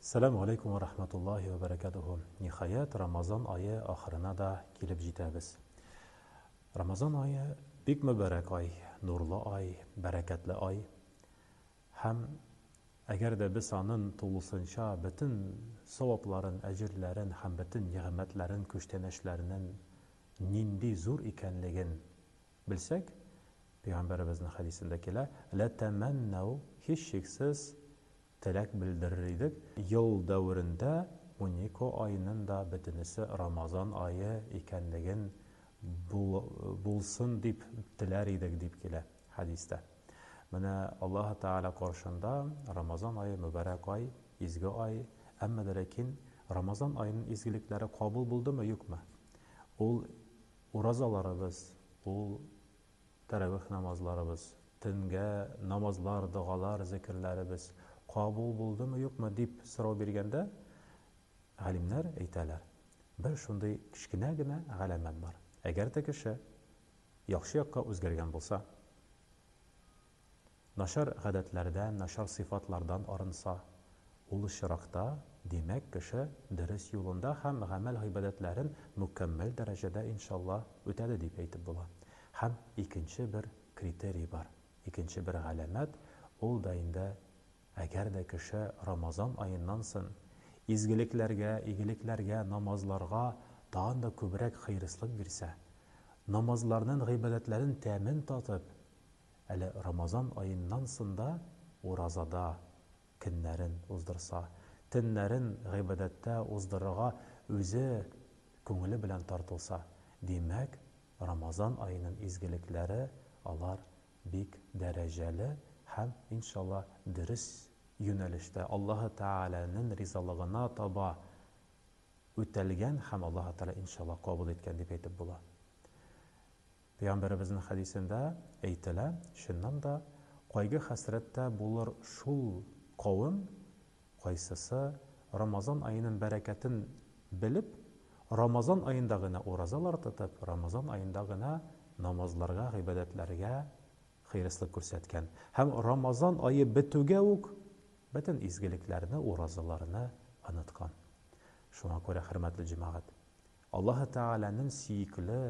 Сәләмү алейкум вә рахматуллаһи вә бәрәкәтүһү. Ниһаять, Рамазан ае ахырына да килеп җитәбез. Рамазан ае бик мөбарәк ай, нурлы ай, бәрәкәтле ай. Һәм әгәр дә без анын тулысынча бөтен савапларын, әҗерләрен һәм бөтен нигъмәтләрен, күчтәнәчләренен нинди зур икәнлеген белсәк, Пәйгамбәребезнең хәдисендә килә, Ләтәмәннәү, һичшиксез, теләк белдерер идек, ел дәверендә унике айнын да бөтенесе Рамазан ае икәнлеген булсын дип теләр идек, дип килә хәдистә. Менә Аллаһы Тәгалә каршында Рамазан ае мөбарәк ай, изге ай, әмма дә ләкин Рамазан аенын изгелекләре кабул булдымы, юкмы? Ул уразаларыбыз, ул тәравих намазларыбыз, төнгә намазлар, догалар, зекерләребез кабул булдымы, юкмы дип сорау биргәндә, галимнәр әйтәләр, бер шундый кечкенә генә галәмәт бар. Әгәр дә кеше яхшы якка үзгәргән булса, Начар гадәтләрдән, начар сыйфатлардан арынса, ул очракта, димәк, кеше дөрес юлында һәм гамәл-гыйбадәтләрен мөкәммәл дәрәҗәдә, иншалла, үтәде дип әйтеп була. Һәм икенче бер критерий бар, икенче бер галәмәт, ул да инде, әгәр дә кеше Рамазан аеннан сон изгелекләргә, игелекләргә, намазларга тагын да күбрәк хыйрыслык бирсә, намазларнын, гыйбадәтләрен тәмен татып, Әле Рамазан аеннан сон да уразада көннәрен уздырса, төннәрен гыйбадәттә уздырырга үзе күңеле белән тартылса, димәк, Рамазан аенын изгелекләре алар бик дәрәҗәле һәм, иншалла, дөрес юнәлештә, Аллаһы Тәгаләнен ризалыгына таба үтәлгән һәм Аллаһы Тәгалә, иншалла, кабул иткән дип әйтеп була. Пәйгамбәребезнең хәдисендә әйтелә, чыннан да, кайгы-хәсрәттә булыр шул кавем, кайсысы Рамазан аеның бәрәкәтен белеп, Рамазан аенда гына уразалар тотып, Рамазан аенда гына намазларга, гыйбадәтләргә хыйрыслык күрсәткән һәм Рамазан ае бетүгә үк бөтен изгелекләрне, уразаларны оныткан. Шуңа күрә, хөрмәтле җәмәгать, Аллаһы Тәгаләнең сөекле,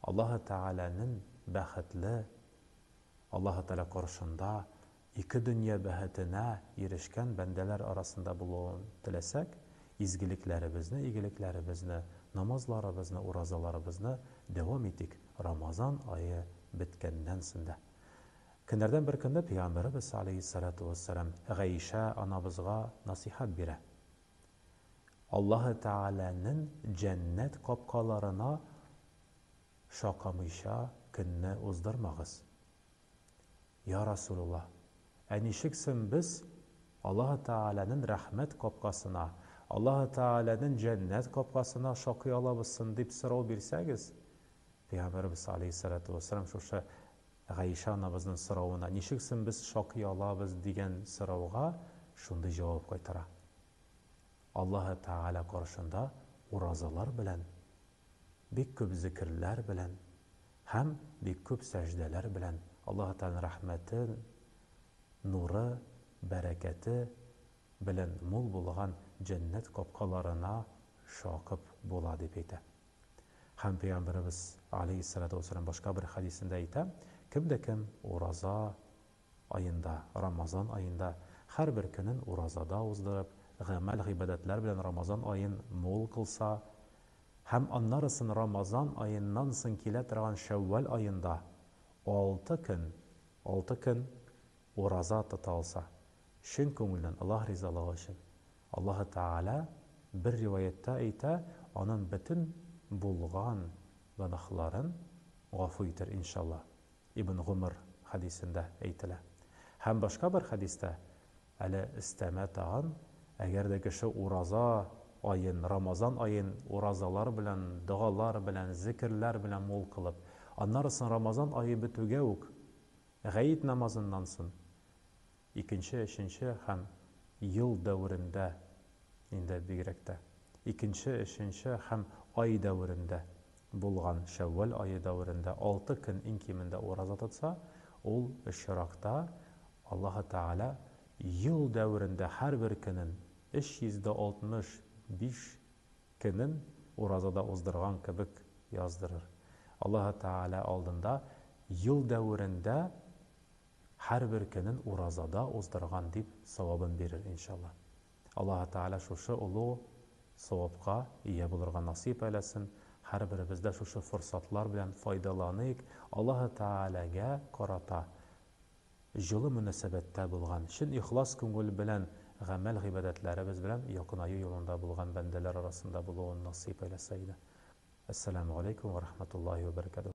Аллаһы Тәгаләнең бәхетле, Аллаһы Тәгалә каршында ике дөнья бәхетенә ирешкән бәндәләр арасында булуын теләсәк, изгелекләребезне, игелекләребезне, намазларыбызны, уразаларыбызны дәвам итик Рамазан ае беткәннән соң да. Көннәрдән бер көнне Пәйгамбәребез аләйһиссәлату вәссәлам Гаишә анабызга насыйхәт бирә. Аллаһы Тәгаләнен җәннәт капкаларына шакымыйча көнне уздырмагыз. Я Расулуллаһ, ә ничек соң без Аллаһы Тәгаләнен рәхмәт капкасына, Аллаһы Тәгаләнен җәннәт капкасына шакый алабыз соң дип сорау бирсәгез, Пәйгамбәребез аләйһиссәлату вәссәлам шушы Гаишә анабызның соравына, ничек соң без шакый алабыз дигән сорауга шундый җавап кайтара. Аллаһы Тәгалә каршында уразалар белән, бик күп зекерләр белән һәм бик күп сәҗдәләр белән Аллаһы Тәгаләнең рәхмәте, нуры, бәрәкәте белән мул булган җәннәт капкаларына шакып була, дип әйтә. Һәм Пәйгамбәребез, аләйһиссәлату вәссәлам, башка бер хәдисендә әйтә, Кем дә кем ураза аенда, Рамазан аенда һәрбер көнен уразада уздырып, гамәл-гыйбадәтләр белән Рамазан аен мул кылса һәм аннарысын Рамазан аеннан соң килә торган Шәүвәл аенда алты көн, алты көн ураза тота алса, чын күңелдән Аллаһ ризалыгы өчен, Аллаһы Тәгалә бер риваятьтә әйтә, анын бөтен булган гөнаһларын гафу итер, иншалла. Ибн Гомер хәдисендә әйтелә. Һәм башка бер хәдистә, әле өстәмә тагын, әгәр дә кеше ураза аен, Рамазан аен уразалар белән, догалар белән, зекерләр белән мул кылып, аннары соң Рамазан ае бетүгә үк, гает намазыннан соң, икенче, өченче һәм ел дәверендә инде бигрәк тә, икенче, өченче һәм ай дәверендә булган Шәүвәл ае дәверендә алты көн иң кимендә ураза тотса, ул очракта Аллаһы Тәгалә ел дәверендә һәрбер көнен 365 көнен уразада уздырган кебек яздырыр. Аллаһы Тәгалә алдында ел дәверендә һәрбер көнен уразада уздырган дип савабын бирер, иншалла. Аллаһы Тәгалә шушы олуг савапка ия булырга насыйп әйләсен, һәрберебез дә шушы форсатлар белән файдаланыйк, Аллаһы Тәгаләгә карата җылы мөнәсәбәттә булган, чын ихлас күңел белән гамәл-гыйбадәтләребез белән якынаю юлында булган бәндәләр арасында булуын насыйп әйләсә иде. Әссәламү галәйкүм вә рахматуллаһи вә бәрәкәтүһ.